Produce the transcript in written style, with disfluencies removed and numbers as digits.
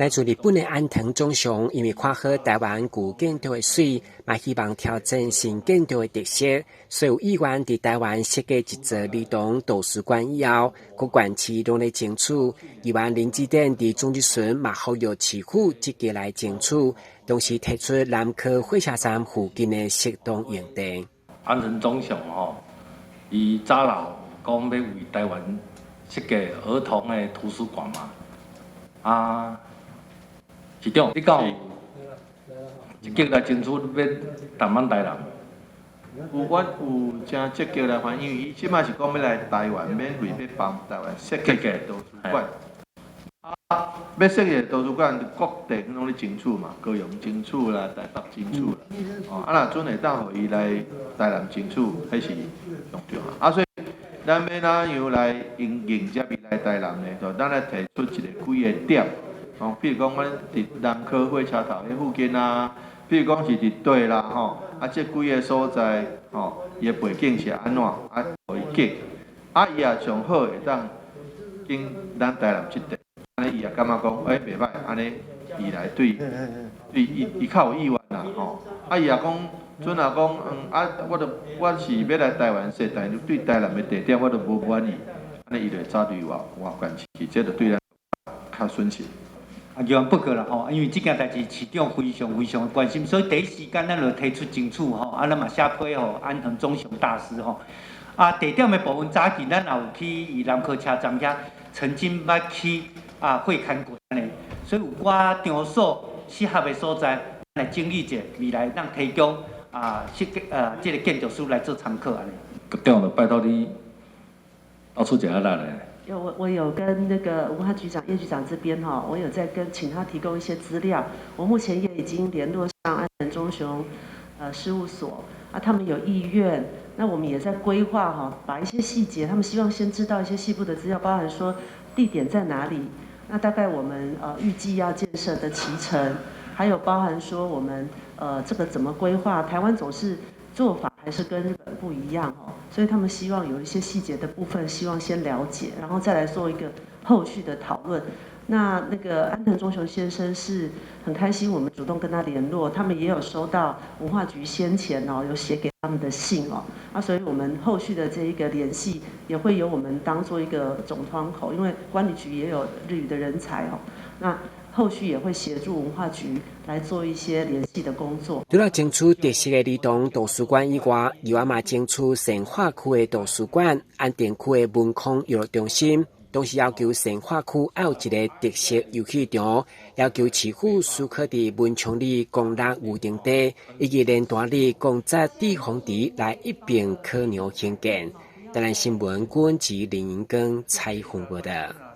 來自日本的安藤忠雄，因為看好台灣舊建築的媠，嘛希望挑戰新建築的特色，所以有意願佇台灣設計一座兒童圖書館以後，各縣市攏咧爭取。議員林智典佇總質詢嘛呼籲市府積極來爭取，同時提出南科火車站附近的適當用地。安藤忠雄吼，伊早老講欲為台灣設計兒童的圖書館嘛，啊。市長，你敢有積極來爭取欲台灣台南？有，阮有誠積極來反映，因為伊這擺是講欲來台灣免費欲幫台灣設計一個圖書館。啊，欲設計圖書館，各地攏咧爭取嘛，高雄爭取啦，台北爭取啦。哦，啊，若準會當予伊來台南爭取，彼是上重要。啊，所以咱欲怎樣來迎迎接伊來台南呢？就咱來提出一个幾个點。哦，比如講，阮佇南科火車頭彼附近啊，比如講是佇佗啦，吼，啊，這幾个所在，吼，伊的背景是按怎，啊，予伊景，啊，伊也上好會當經咱台南這塊，按呢伊也感覺講，欸，袂䆀，按呢伊來對，對伊伊較有意願啦，吼，啊，伊也講，陣若講，啊，我著我是欲來台灣設，但是對台南的地點我著無滿意，按呢伊就會早對外外縣市去，這就對咱較損失。啊，議員報告啦吼，因為這件代誌市長非常非常關心，所以第一時間咱就提出爭取吼，啊，咱嘛寫批予安藤忠雄大師吼。啊，地點的部分早期咱也有去伊南科車站遐，曾經捌去啊會勘過按呢，所以有寡場所適合的所在來整理者，未來咱提供啊設計這个建築師來做參考按呢。局長就拜託你到處一下力咧。有我有跟那個文化局長葉局長這邊哈，我有在跟請他提供一些資料。我目前也已經聯絡上安藤忠雄事務所啊，他們有意願。那我們也在規劃哈，把一些細節，他們希望先知道一些細部的資料，包含說地點在哪裡，那大概我們預計要建設的期程，還有包含說我們這個怎麼規劃。台灣總是做法還是跟日本不一樣哦，所以他們希望有一些細節的部分，希望先了解，然後再來做一個後續的討論。那個安藤忠雄先生是很開心，我們主動跟他聯絡，他們也有收到文化局先前哦有寫給他們的信哦，啊，所以我們後續的這一個聯繫也會由我們當做一個總窗口，因為管理局也有日語的人才哦，那後續也會協助文化局來做一些聯繫的工作。除了爭取特色的兒童圖書館以外，議員嘛爭取善化區的圖書館、安定區的文康娛樂中心。同時要求善化區愛有一个特色遊戲場，要求市府思考佇文昌里公立牛丁地以及連大里公宅地方池來一併考量興建。台南新聞郭文吉林銀根採訪報道。